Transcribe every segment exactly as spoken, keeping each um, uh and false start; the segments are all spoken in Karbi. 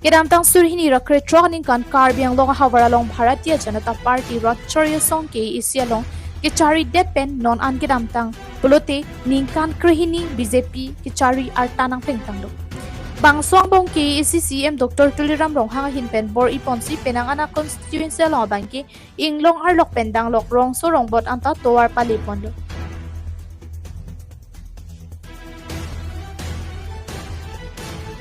Kedamtang suri hini ra krethrok aningkan Karbi Anglong ahavar along Bharatiya Janata Party rat chari asong K A A C along kecharidet pen non an kedamtang pulote ningkan krehini B J P kechari arta nangplengtang do. Bangso angbong K A A C C E M Doctor Tuliram Ronghang ahin pen bor-iponsi penang an a constituency along abangke inglong arlok pen danglok rongso rongbot anta tovar paleponlo.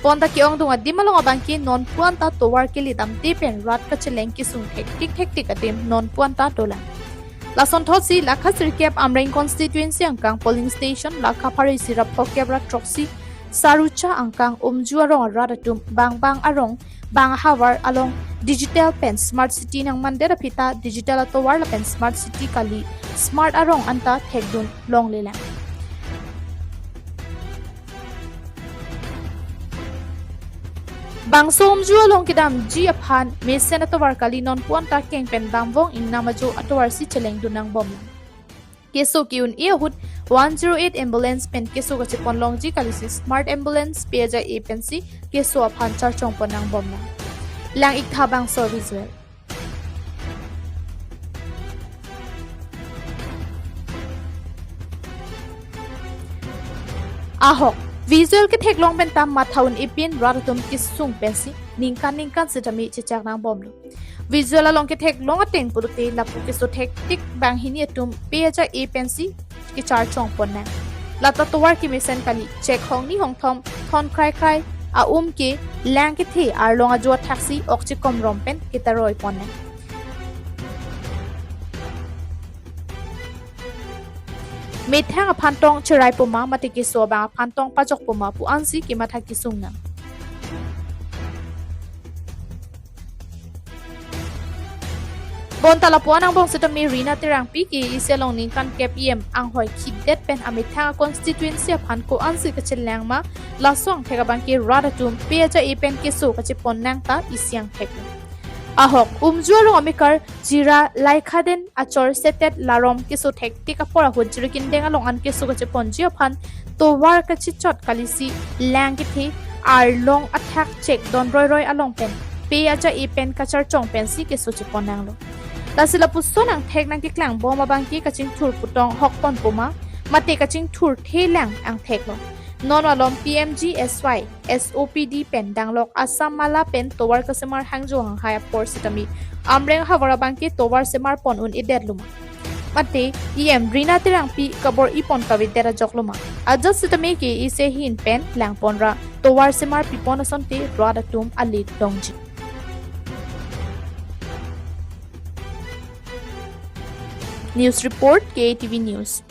Bonta ke-ongdung adim along abangke nonpu anta tovar kele damde pen rat kacheleng kesung thektik thektik adim nonpu anta dolang. Lasonthotsi lakha sirkep Amreng constituency angkang polling station lakha pharo isi ra phokep ra throksi Sarucha angkang Umju arong arat atum bang bang arong bang ahavar along digital pen smart city nangmandet aphi ta digital atovar lapen smart city kali smart arong anta thekdun longlelang. Bangso Umju along kedamji aphan mesen atovar kali nonpu anta keng pen damvong ingnam ajo atovarsi chelengdun nangbomlang. Keso ke-un-e ahut one zero eight ambulance pen keso kachepon longji kalisi smart ambulance pe aja-e pensi keso aphan charchongpon nangbomlang. Lang-iktha bangso visual. Ahok, visual ketheklong pen ta matha un-e pin rat atum kesung pensi ningkan ningkan sitame chechak nangbomlo. Visual along ketheklong ateng pulote lapu keso thektik banghini atum pe aja-e pensi kecharchongpon nang. Lata tovar kemesen kali chek hongni hongthom thon krai krai a-um ke lang kethe arlong ajo athaksi ok chekomrom pen ketaroipon nang. Methang aphan tong cherai poma mate keso abang aphan tong pajok poma pu ansi kematha kesung nang. Bonta lapu-an angbong sitame Rina Terangpi K A A C along ningkan kep E M anghoi khidet pen amethang constituency aphan ko-ansi kachelang ma laso angthek abangke rat atum pe aja-e pen keso kachepon nang ta isi angthek. Ahok, Umju arong amekar Jira Laikhaden achor setet larom keso thektik apor ahut Jirikindeng along an keso kacheponji aphan tovar kachechot kalisi lang kethe arlong athak chek don roi roi along pen pe aja-e pen kacharchong pensi keso chepon nanglo. Lasi lapuson angthek nangkeklangbom abangke kachingthur putong hokpon poma mate kachingthur thelang angtheklo. Non alom P M G S Y S O P D pen danglok Assam Mala pen tovar kasemar hangjo hanghai apor sitame Amreng ahavar abangke tovar semarpon un-edetlo ma. Mate E M Rina Terangpi kabor-ipon kavedet ajoklo ma. Ajat sitame K A A C ahin pen langponra tovar semarpipon asonte rat atum alit longji. News report, K A T V News.